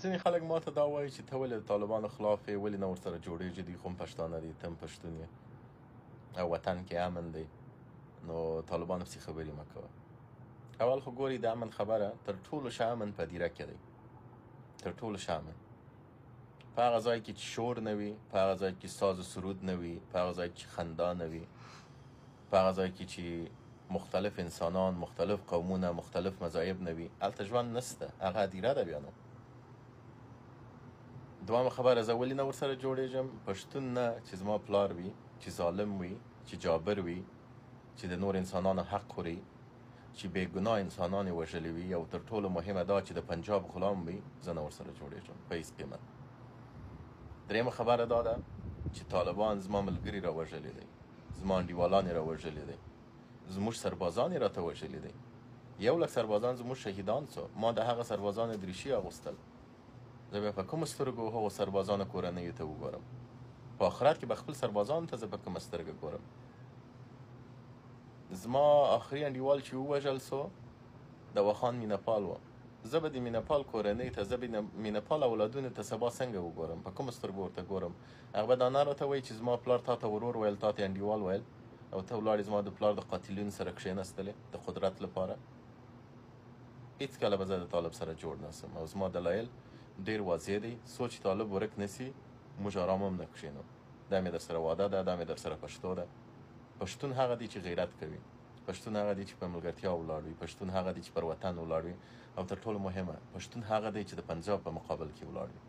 ځینې خلک ماته دا وایي چې ته ولې د طالبانو خلاف یې، ولې نه ورسره جوړېږي، دوی خو هم پښتانه دي، ته هم پښتون یې او وطن کې امن دی، نو طالبانو پسې خبرې مه کوه. اول خو ګوري د امن خبره، تر ټولو ښه امن په دیره کې دی، تر ټولو ښه امن په هغه ځای کې چې شور نه وي، په هغه ځای کې ساز و سرود نه وي، په هغه ځای کې چې خندا نه وي، په هغه ځای کې چې مختلف انسانان، مختلف قومونه، مختلف مذاهب نه وي، هلته ژوند نسته، هغه هدیره ده. بیا نو دوهمه خبره، زه ولې نه ورسره جوړېږم؟ پښتون نه چې زما پلار وي، چې ظالم وي، چې جابر وي، چې د نور انسانانو حق خوري، چې بې ګناه انسانان یې وژلي وي، او تر ټولو مهمه دا چې د پنجاب غلام وي، زه نه ورسره جوړېږم په هیڅ قیمت. درېیمه خبره دا ده چې طالبان زما ملګري را وژلي دی، زما انډیوالان یې را وژلي دی، زموږ سربازان یې راته وژلي دی. 1 لک سربازان زموږ شهیدان سو، ما د هغه سربازانو دریشي اغوستل. زه بیا په کومو سترګو هغو سربازانو کورنیو ته وګورم؟ په آخرت کې به خپل سربازانو ته زه په کومه سترګه ګورم؟ زما آخري انډیوال چې ووژل سو، د وخان مینهپال و. زه به د مینهپال کورنۍ ته، زه به د مینهپال اولادونو ته سبا څنګه وګورم؟ په کومو سترګو ورته ګورم؟ هغه به دا نه راته وایي چې زما پلار تا ته ورور ویل، تا ته انډیوال ویل، او ته ولاړې زما د پلار د قاتلینو سره کښېناستلې د قدرت لپاره. هیڅکله به زه د طالب سره جوړ نه سم، او زما دلایل ډیر واضح دي. څو چې طالب ورک نسی، موږ آرام هم نه کښېنو. دا مې در سره وعده ده، دا مې در سره پښتو ده. پښتون هغه دی چې غیرت کوي، پښتون هغه دی چې په ملګرتیا ولاړ وي، پښتون هغه دی چې پر وطن ولاړ وي، او تر ټولو مهمه، پښتون هغه دی چې د پنجاب په مقابل کې ولاړ وي.